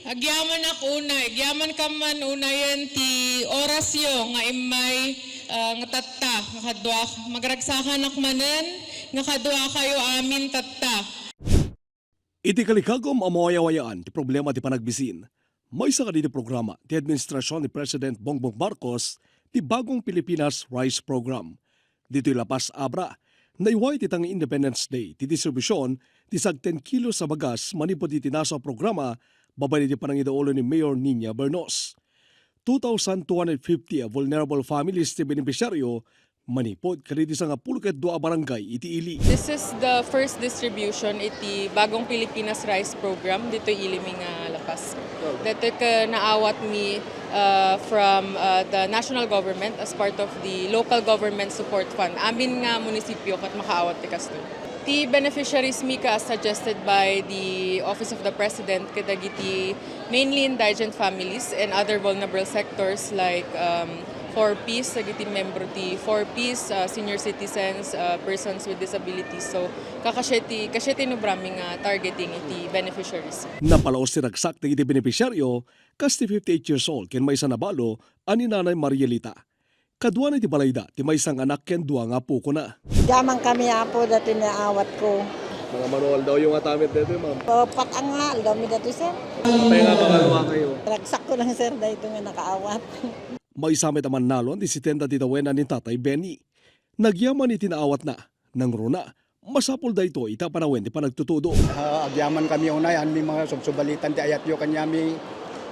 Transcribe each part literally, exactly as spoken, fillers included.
Agyamanak unay, agyamankami man unayen ti orasyo nga immay, ah, nga tatta, nga kadua, magragsakanak manen, nga kaduakayo amin tatta. Iti kalikagum a mawayawayaen ti problema ti panagbisin, maysa kadagiti programa ti administrasyon ni President Bongbong Marcos ti Bagong Pilipinas Rice Program. Ditoy La Paz, Abra, naiwa iti tang Independence Day ti distribusion ti sagten kilos a bagas manipud iti nasa a programa babaen iti panangidaulo ni Mayor Niña Bernos. Two thousand two hundred fifty a vulnerable families ti beneficiaryo manipud kadagiti sangapulo ket dua a barangay iti ili. This is the first distribution iti Bagong Pilipinas Rice Program ditoy ili mi nga La Paz. Ditoy ket naawat mi, uh, from, uh, the national government as part of the local government support fund. Amin nga munisipyo ket makaawat ti kastoy. Ti beneficiaries mi ket as suggested by the Office of the President ket dagiti mainly indigent families and other vulnerable sectors like, um, four Ps, dagiti membro ti four Ps, uh, senior citizens, uh, persons with disabilities. So, kakaseti, kaseti no braming, uh, targeting iti beneficiaries. Napalaos ti ragsak dagiti beneficiaryo, kas ti fifty-eight years old ken maysa a balo a ni Nanay Marielita. Kaduana iti balayda ti maysa nga anak ken dua nga apokona. Agyamankami, Apo, datoy naawatko. Mga mano aldawyo nga atamid daytoy, ma'am? Upat nga aldawmi datoy, sir. Apay nga pangaduakayo? Ragsakko lang, sir, daytoy nga nakaawat. Maysa met a mannalon ti setenta ti tawen a ni Tatay Benny. Nagyaman iti naawatna, nangruna, masapul daytoy ita panawen ti panagtutudo. Ah, agyamankami unay, amin nga subsubalitan ti ayatyo kaniami,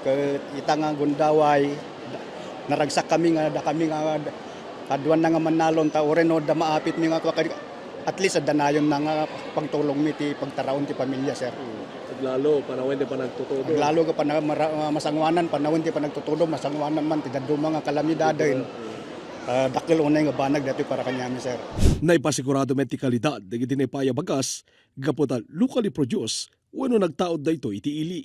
ket ita nga gundaway, naragsakkami nga dakami nga kaduana nga mannalon, ta uray no adda maapitmi nga kua-, at least adda nayonna nga pagtulongmi ti pagtaraon ti pamilia, sir. Hmm. Aglalo, panawen ti panagtutudo. Aglalo nga pana-, mara-, masanguanan, panawen ti panagtutudo, masanguanan man ti dadduma nga kalamidaden. Hmm. Ah, dakkel unay nga banag daytoy para kaniami, sir. Naipasigurado met ti kalidad dagiti naipaay a bagas gapu ta locally produced wenno nagtaud daytoy iti ili.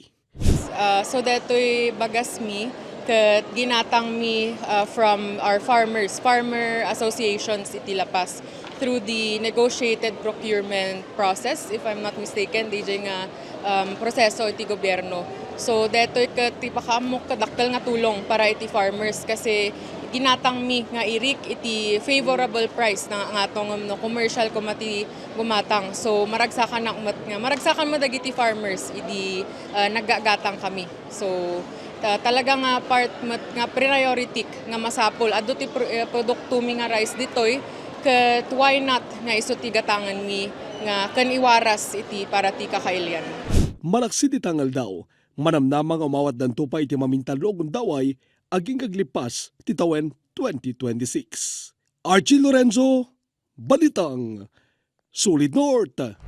Ah, so daytoy bagasmi ket ginatangmi, ah, from our farmers, farmer associations iti La Paz through the negotiated procurement process, if I'm not mistaken, D J nga um, proseso iti gobierno. So, daytoy ket ti pakaammok kadakkel nga tulong para iti farmers kasi ginatangmi nga irik iti favorable price na nga atong no commercial koma ti gumatang. So, maragsakan met nga, maragsakan met dagiti farmers idi, uh, naggagatang kami. So, ta-, talaga nga part met nga priority nga masapul. Adu ti pro-, eh, produktomi nga rice ditoy, ket why not nga isu ti gatanganmi nga ken iwaras iti para ti kakailian. Malaksid ita nga aldaw, manamnama nga umawatdanto pay iti mamintallo a gundaway agingga aglippas ti tawen twenty twenty-six. Archie Lorenzo, Balitang Solid North.